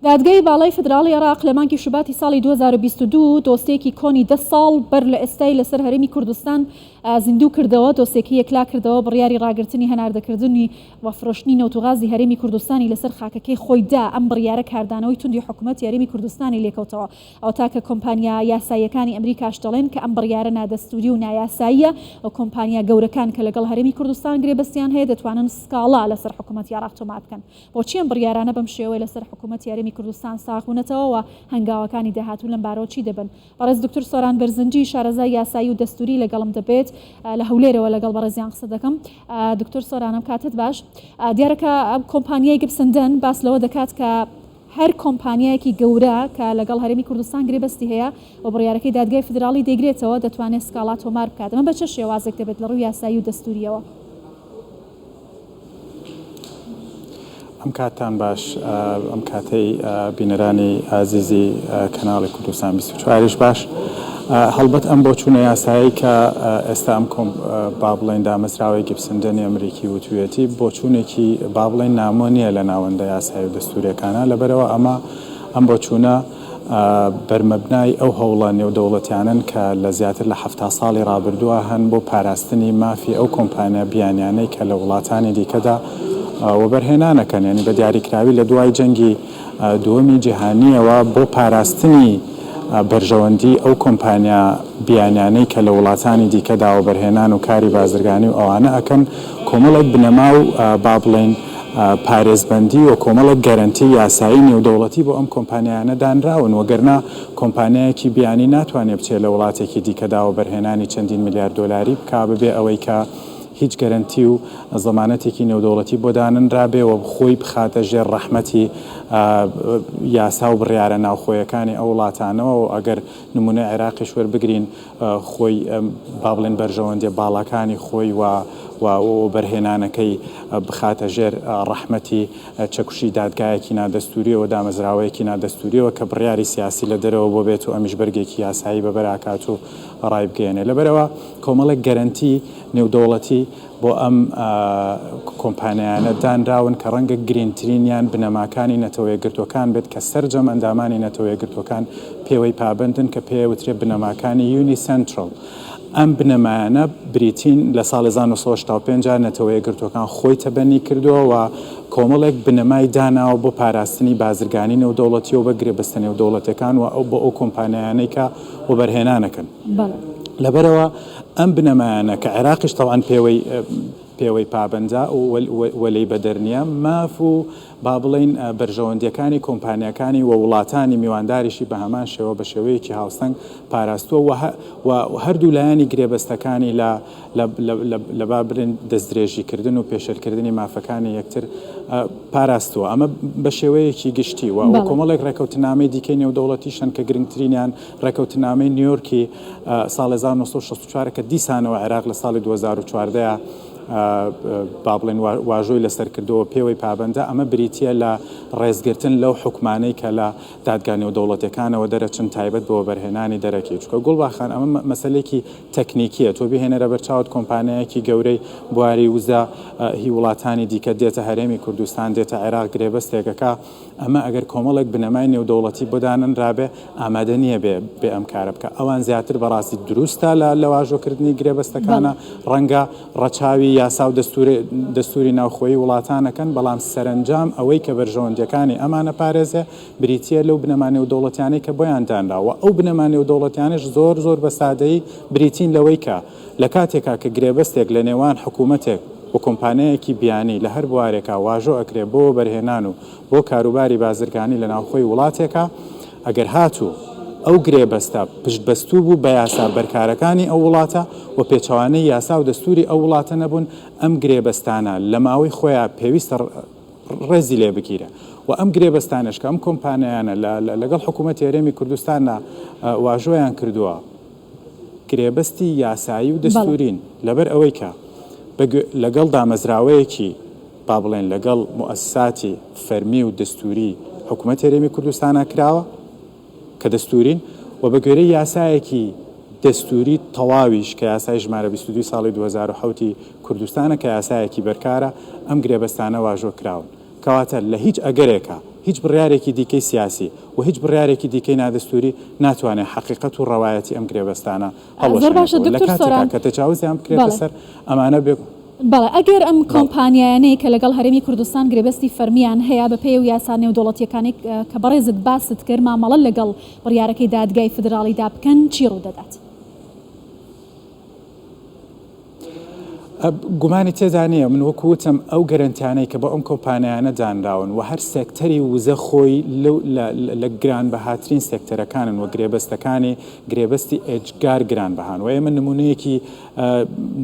دادگای باڵای فیدراڵی عێراق لە مانگی شوباتی ساڵی 2022 دۆسیەیەکی کۆنی 10 ساڵ بەر لە ئێستای لەسەر هەرێمی کوردستان زیندوو کردەوە، دۆسیەکەی یەکلا کردەوە، بڕیاری ڕاگرتنی هەناردەکردنی و فرۆشتنی نەوت و غازی هەرێمی کوردستانی لەسەر خاکەکەی خۆی دا، ئەم بڕیارە کاردانەوەی توندی حکومەتی هەرێمی کوردستانی لێکەوتەوە. ئەوەتا کە کۆمپانیا یاساییەکانی ئەمریکاش دەڵێن کە ئەم بڕیارە نادەستوری و نایاساییە و کۆمپانیا گەورەکان کە لەگەڵ هەرێمی کوردستان گرێبەستیان هەیە دەتوانن سکاڵا لەسەر حکومەتی عێراق تۆمار بکەن. بۆچی ئەم بڕیارانە بەم شێوەیە لەسەر حکومەتی هەرێمی کوردستان ساغ بوونەتەوە و هەنگاوەکانی داهاتوو لەم بارەوە چی دەبن؟ بەڕێز دکتور سۆران بەرزنجی شارەزای یاسایی و دەستوری لەگەڵم دەبێت لە هەولێرەوە لەگەڵ بەڕێزیان قسە دەکەم. دکتور سۆران ئەم کاتەت باش. دیارە کە کۆمپانیای گبسن دەن باس لەوە دەکات کە هەر کۆمپانیایەکی گەورە کە لەگەڵ هەرێمی کوردستان گرێبەستی هەیە و بڕیارەکەی دادگای فیدراڵی دەیگرێتەوە دەتوانێت سکاڵا تۆمار بکات. ئەمە بە چ شێوازێک دەبێت لە ڕووی یاسایی و دەستورییەوە؟ ئەم کاتتان باش ئەم کاتەی بینەرانی ئازیزی کەناڵی کوردستان 24یش باش. هەڵبەت ئەم بۆچوونە یاسایی کە ئێستا ئەم کۆم با بڵێین دامەزراوەی گیبسن دەنی ئەمریکی وتوویەتی بۆچوونێکی با بڵێین نامۆ نییە لە ناوەندە یاسایی و دەستوورییەکانا لەبەرئەوە ئەمە ئەم بۆچوونە بەرمەبنای ئەو هەوڵە نێودەوڵەتیانەن کە لە زیاتر لە 70 ساڵی ڕابردووە هەن بۆ پاراستنی مافی ئەو کۆمپانیا بیانیانەی کە لە وڵاتانی دیکەدا وەبەرهێنان ئەکەن یانی بە دیاریکراوی لە دوای جەنگی دووەمی جیهانییەوە بۆ پاراستنی بەرژەوەندی ئەو کۆمپانیا بیانیانەی کە لە وڵاتانی دیکەدا وەبەرهێنان و کاری بازرگانی و ئەوانە ئەکەن کۆمەڵێک بنەما و با بڵێین پارێزبەندی و کۆمەڵێک گەرەنتی یاسایی نێودەوڵەتی بۆ ئەم کۆمپانیایانە دانراون وەگەرنا کۆمپانیایەکی بیانی ناتوانێ بچێ لە وڵاتێکی دیکەدا وەبەرهێنانی چەندین ملیار دۆلاری بکا بەبێ ئەوەی کە هیچ گەرەنتی و زەمانەتێکی نێودەوڵەتی بۆ دانەنرابێ و خۆی بخاتە ژێر ڕەحمەتی یاسا و بڕیارە ناوخۆیەکانی ئەو وڵاتانەوە و ئەگەر نموونەی عێراقیش وەربگرین خۆی با بڵێین بەرژەوەندیە باڵاکانی خۆی و و وەبەرهێنانەکەی بخاتە ژێر ڕەحمەتی چەکوشی دادگایەکی نادەستووریەوە دامەزراوەیەکی نادەستووریەوە کە بڕیاری سیاسی لە دەرەوە بۆ بێت و ئەمیش بەرگێکی یاسایی بەبەراکات و ڕایبگەیەنێ لەبەرئەوە کۆمەڵێک گەرەنتی نێودەوڵەتی بۆ ئەم کۆمپانیایانە دانراون کە ڕەنگە گرینترینیان بنەماکانی نەتەوەیەکگرتووەکان بێت کە سەرجەم ئەندامانی نەتەوەیەکگرتووەکان پێوەی پابەندن کە پێیەوترێ بنەماکانی یونیسەنترڵ. ئەم بنەمایانە بریتین لە ساڵی 1985 نەتەوەیەکگرتووەکان خۆی تەبەنی کردووە و کۆمەڵێک بنەمای داناوە بۆ پاراستنی بازرگانی نێودەوڵەتی و بە گرێبەستە نێودەوڵەتیەکان و ئەو بۆ ئەو کۆمپانیایانەی کە وەبەرهێنانەکەن. لەبەرئەوە ئەم بنەمایانە کە عێراقیش تەبعەن پێوەی پێوەی پابەندە و لێی بەدەر نییە، ماف و با بڵێین بەرژەوەندییەکانی کۆمپانیاکانی و وڵاتانی میوانداریشی بە هەمان شێوە بە شێوەیەکی هاوسەنگ پاراستووە و و هەردوو لایەنی گرێبەستەکانی لە لە لە لە با بڵێین دەستدرێژیکردن و پێشێلکردنی مافەکانی یەکتر پاراستووە. ئەمە بە شێوەیەکی گشتی و کۆمەڵێک ڕێکەوتنامەی دیکەی نێودەوڵەتیش هەن کە گرنگترینیان ڕێکەوتنامەی نیویۆرکی ساڵ 1964 کە دیسانەوە عێراق لە ساڵی 2014 با بڵێن واژۆی لەسەر کردەوە پێوەی پابەندە، ئەمە بریتییە لە ڕێزگرتن لەو حوکمانەی کە لە دادگا نێودەوڵەتیەکانەوە دەرەچن تایبەت بە وەبەرهێنانی دەرەکی، چونکە گوڵباخان ئەمە مەسەلەیەکی تەکنیکییە، تۆ بیهێنەرە بەرچاوت کۆمپانیایەکی گەورەی بواری وزە هی وڵاتانی دیکە دێتە هەرێمی کوردستان دێتە عێراق گرێبەستێک ئەکا، ئەمە ئەگەر کۆمەڵێک بنەمای نێودەوڵەتی بۆ دانەنرابێ ئامادە نییە بێ بێ ئەم کارە بکا. ئەوان زیاتر بەڕاستی دروستە لە لە واژۆکردنی گرێبەستەکانە، ڕەنگە ڕەچاوی یاسا و دەستوور دەستووری ناوخۆیی وڵاتان ئەکەن، بەڵام سەرەنجام ئەوەی کە بەرژەوەندییەکانی ئەمان ئەپارێزێ بریتییە لەو بنەما نێودەوڵەتیانەی کە بۆیان دانراوە. ئەو بنەما نێودەوڵەتیانەش زۆر زۆر بە سادەیی بریتین لەوەی کە لە کاتێکا کە گرێبەستێک لە نێوان حکوومەتێک و کۆمپانیایەکی بیانی لە هەر بوارێکا واژۆ ئەکرێ بۆ وەبەرهێنان و بۆ کاروباری بازرگانی لە ناوخۆی وڵاتێکا، ئەگەر هاتوو ئەو گرێبەستە پشتبەستوو بوو بە یاسا بەرکارەکانی ئەو وڵاتە و پێچەوانەی یاسا و دەستووری ئەو وڵاتە نەبوون، ئەم گرێبەستانە لە ماوەی خۆیا پێویستە ڕێزی لێ بگیرێ و ئەم گرێبەستانەش کە ئەم کۆمپانیایانە لەگەڵ حکوومەتی هەرێمی کوردستانا واژۆیان کردووە، گرێبەستی یاسایی و دەستوورین، لەبەر ئەوەی کە لەگەڵ دامەزراوەیەکی با بڵێین لەگەڵ موئەسساتی فەرمی و دەستووری حکوومەتی هەرێمی کوردستانا کراوە کە دەستوورین و بە گوێرەی یاسایەکی دەستووری تەواویش کە یاسای ژمارە 22 ساڵی 2007 ی کوردستانە کە یاسایەکی بەرکارە ئەم گرێبەستانە واژۆ کراون. کەواتە لە هیچ ئەگەرێکا. هیچ بڕیارێکی دیکەی سیاسی و هیچ بڕیارێکی دیکەی نادەستووری ناتوانێ حەقیقەت و ڕەوایەتی ئەم گرێبەستانە زۆر باشە هەڵوەشێنێتەوە. لە دکتۆر کاتێکا سۆران کە تەجاوزیان بکرێتە بەڵێ. سەر ئەمانە بێ بەڵێ ئەگەر ئەم بەڵێ. کۆمپانیایانەی کە لەگەڵ هەرێمی کوردستان گرێبەستی فەرمییان هەیە بەپێی ئەو یاسا نێودەوڵەتییەکانەی کە بەڕێزت باست کرد مامەڵە لەگەڵ بڕیارەکەی دادگای فیدراڵیدا بکەن چی ڕوودەدات؟ گومانی تێدا نییە، من وەکو وتم ئەو گەرەنتیانەی کە بۆ ئەم کۆمپانیایانە دانراون و هەر سێکتەری وزە خۆی لەو لە گرانبەهاترین سێکتەرەکانن و گرێبەستەکانی گرێبەستی ئێجگار گرانبەهان و ئێمە نمونەیەکی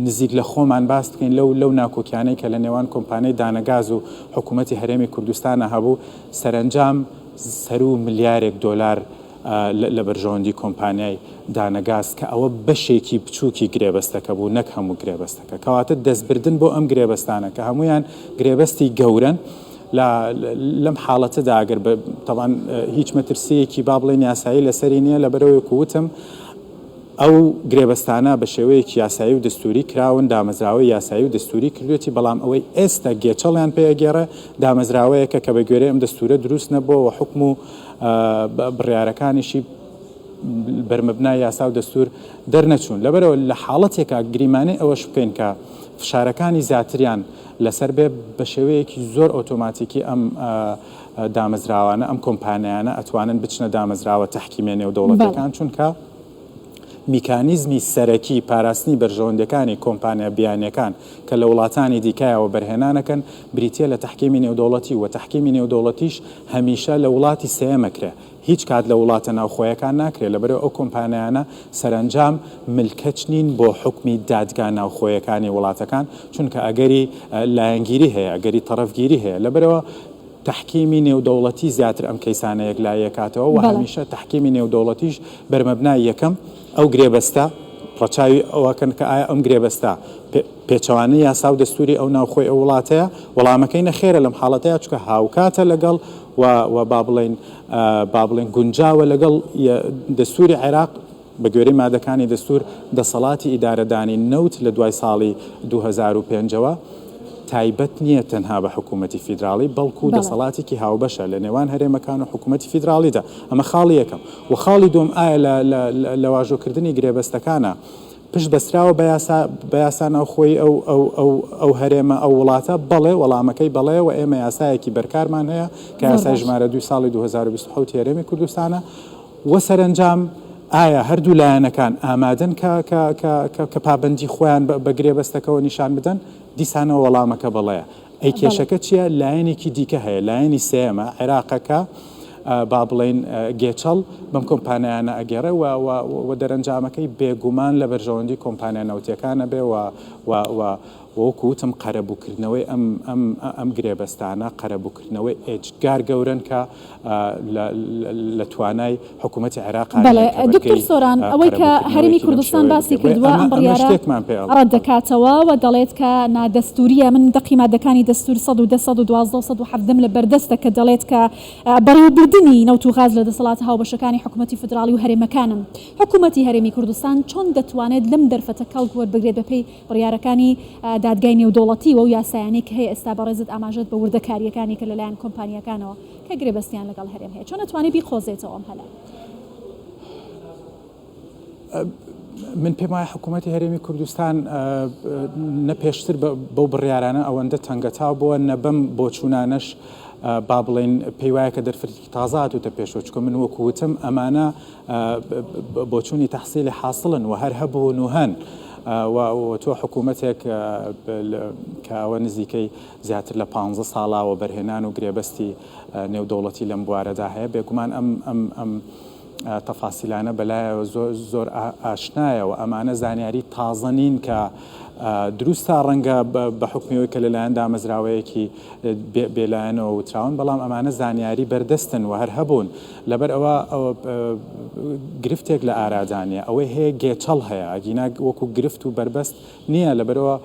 نزیک لە خۆمان باس بکەین لەو لەو ناکۆکیانەی کە لە نێوان کۆمپانیای دانەگاز و حکوومەتی هەرێمی کوردستانە هەبوو سەرەنجام سەروو ملیارێک دۆلار لە بەرژەوەندی کۆمپانیای دانەگاز کە ئەوە بەشێکی بچووکی گرێبەستەکە بوو نەک هەموو گرێبەستەکە. کەواتە دەستبردن بۆ ئەم گرێبەستانە کە هەموویان گرێبەستی گەورەن لە لەم حاڵەتەدا ئەگەر بە تەبعەن هیچ مەترسییەکی با بڵێین یاسایی لەسەری نییە لەبەرئەوەی وەکو وتم ئەو گرێبەستانە بە شێوەیەکی یاسایی و دەستووری کراون، دامەزراوەی یاسایی و دەستووری کردوێتی، بەڵام ئەوەی ئێستا گێچەڵیان پێ ئەگێڕێ دامەزراوەیەکە کە بە گوێرەی ئەم دەستوورە دروست نەبووە و حوکم و بڕیارەکانیشی بەرمەبنای یاسا و دەستوور دەرنەچوون. لەبەرئەوە لە حاڵەتێکا گریمانەی ئەوەش بکەین کە فشارەکانی زیاتریان لەسەر بێ، بە شێوەیەکی زۆر ئۆتۆماتیکی ئەم دامەزراوانە، ئەم کۆمپانیایانە ئەتوانن بچنە دامەزراوە تەحکیمیە نێودەوڵەتیەکان، چونکە میکانیزمی سەرەکی پاراستنی بەرژەوەندیەکانی کۆمپانیا بیانیەکان کە لە وڵاتانی دیکایە وەبەرهێنان ئەکەن بریتیە لە تەحکیمی نێودەوڵەتی و تەحکیمی نێودەوڵەتیش هەمیشە لە وڵاتی سێیەم ئەکرێ هیچ کات لە وڵاتە ناوخۆیەکان ناکرێ لەبەرئەوەی ئەو کۆمپانیایانە سەرەنجام ملکەچ نین بۆ حوکمی دادگا ناوخۆیەکانی وڵاتەکان چونکە ئەگەری لایەنگیری هەیە ئەگەری تەڕەفگیری هەیە لەبەرئەوە تەحکیمی نێودەوڵەتی زیاتر ئەم کەیسانە یەکلاییەکاتەوە و هەمیشە تەحکیمی نێودەوڵەتیش بەرمەبنای یەکەم ئەو گرێبەستە ڕەچاوی ئەوەکەن کە ئایا ئەم گرێبەستە پێچەوانەی یاسا و دەستوری ئەو ناوخۆی ئەو وڵاتەیە؟ وەڵامەکەی نەخێرە لەم حاڵەتەیا چونکە هاوکاتە لەگەڵ و و با بڵێین با بڵێین گونجاوە لەگەڵ دەستوری عێراق بە گوێرەی مادەکانی دەستور دەسەڵاتی ئیدارەدانی نەوت لە دوای ساڵی 2005 ەوە تایبەت نییە تەنها بە حکوومەتی فیدراڵی بەڵکو دەسەڵاتێکی هاوبەشە لە نێوان هەرێمەکان و حکوومەتی فیدراڵیدا ئەمە خاڵی یەکەم و خاڵی دووەم ئایا لە لە واژۆکردنی گرێبەستەکانە پشت بەستراوە بە یاسا بە یاسا ناوخۆیی ئەو ئەو ئەو ئەو هەرێمە ئەو وڵاتە؟ بەڵێ، وەڵامەکەی بەڵێیە و ئێمە یاسایەکی بەرکارمان هەیە کە یاسای ژمارە دووی ساڵی 2027 ی هەرێمی کوردستانە و سەرەنجام ئایا هەردوو لایەنەکان ئامادەن کە کە کە کە کە پابەندی خۆیان بە بە گرێبەستەکەوە نیشان بدەن؟ دیسانەوە وەڵامەکە بەڵێیە. ئەی کێشەکە چییە؟ لایەنێکی دیکە هەیە، لایەنی سێیەمە، عێراقە کە با بڵێین گێچەڵ بەم کۆمپانیایانە ئەگێڕێ و و دەرەنجامەکەی بێگومان لە بەرژەوەندی کۆمپانیا نەوتییەکان ئەبێ و و و وەکو وتم قەرەبووکردنەوەی ئەم ئەم ئەم گرێبەستانە قەرەبووکردنەوەی ئێجگار گەورەن کە لە توانای حکوومەتی عێراقا بەڵێ دکتۆر سۆران، ئەوەی کە هەرێمی کوردستان باسی کردووە ئەم بڕیارە ڕەت دەکاتەوە و دەڵێت کە نادەستوورییە، من دەقی مادەکانی دەستوور 110، 112 و 117 م لە بەردەستە کە دەڵێت کە بەڕێوەبردنی نەوت و غاز لە دەسەڵاتە هاوبەشەکانی حکوومەتی فیدراڵی و هەرێمەکانن. حکوومەتی هەرێمی کوردستان چۆن دەتوانێت لەم دەرفەتە کەڵک وەربگرێت بەپێی بڕیارەکانی دادگای نێودەوڵەتی و ئەو یاسایانەی کە هەیە ئێستا بەڕێزت ئاماژەت بە وردەکارییەکانی کرد لەلایەن کۆمپانیاکانەوە کە گرێبەستیان لەگەڵ هەرێم هەیە چۆن ئەتوانێت بیقۆزێتەوە ئەم هەلە؟ من پێم وایە حکوومەتی هەرێمی کوردستان نە پێشتر بەو بڕیارانە ئەوەندە تەنگەتاو بووە نە بەم بۆچوونانەش با بڵێین پێی وایە کە دەرفەتێکی تازە هاتووتە پێشەوە چونکە من وەکو وتم ئەمانە بۆچوونی تەحسیلی حاسڵن و هەر هەبوون و هەن و تۆ حکوومەتێک کە ئەوە نزیکەی زیاتر لە پانزە ساڵە وەبەرهێنان و گرێبەستی نێودەوڵەتی لەم بوارەدا هەیە بێگومان ئەم ئەم ئەم تەفاسیلانە بەلایەوە زۆر زۆر ئاشنایە و ئەمانە زانیاری تازە نین کە دروستە ڕەنگە بە حوکمی ئەوەی کە لەلایەن دامەزراوەیەکی بێلایەنەوە وتراون بەڵام ئەمانە زانیاری بەردەستن و هەر هەبوون لەبەر ئەوە گرفتێک لە ئارادا نییە ئەوەی هەیە گێچەڵ هەیە ئەگینا وەکو گرفت و بەربەست نییە لەبەرئەوە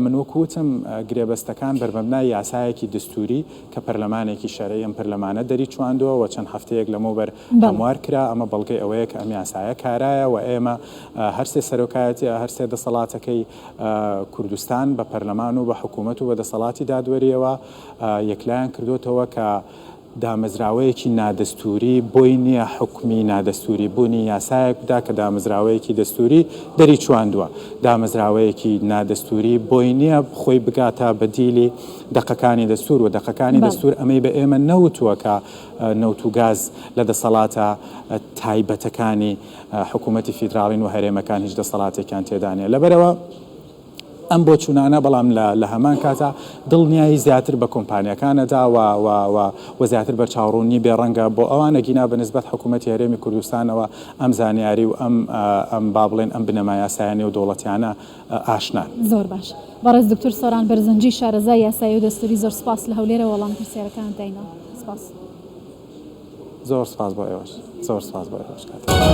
من وەکو وتم گرێبەستەکان بەرمەبنای یاسایەکی دستوری کە پەرلەمانێکی شەرعی ئەم پەرلەمانە دەریچواندووە و چەند هەفتەیەک لەمەوبەر هەموار کرا ئەمە بەڵگەی ئەوەیە کە ئەم یاسایە کارایە و ئێمە هەرسێ سەرۆکایەتی هەرسێ دەسەڵاتەکەی کوردستان بە پەرلەمان و بە حکوومەت و بە دەسەڵاتی دادوەریەوە یەکلایان کردوتەوە کە. دامەزراوەیەکی نادەستووری بۆی نییە حوکمی نادەستووری بوونی یاسایەک بدا کە دامەزراوەیەکی دەستووری دەریچوواندووە. دامەزراوەیەکی نادەستووری بۆی نییە خۆی بگاتە بەدیلی دەقەکانی دەستوور و دەقەکانی دەستوور ئەمەی بە ئێمە نەوتووە کە نەوت و گاز لە دەسەڵاتە تایبەتەکانی حکوومەتی فیدراڵین و هەرێمەکان هیچ دەسەڵاتێکیان تێدا نییە. لەبەرئەوە ئەم بۆچوونانە بەڵام لە لە هەمان کاتا دڵنیایی زیاتر بە کۆمپانیاکان ئەدا و و و و زیاتر بەرچاوڕوونی بێ ڕەنگە بۆ ئەوان ئەگینا بە نسبەت حکوومەتی هەرێمی کوردستانەوە ئەم زانیاری و ئەم ئەم با بڵێین ئەم بنەما یاسایە نێودەوڵەتیانە ئاشنان. زۆر باش. بەڕێز دکتور سۆران بەرزنجی شارەزای یاسایی و دەستووری زۆر سوپاس لە هەولێرەوە وەڵامی پرسیارەکانت داینەوە. سوپاس. زۆر سوپاس بۆ ئێوەش. زۆر سوپاس بۆ ئێوەش کاک.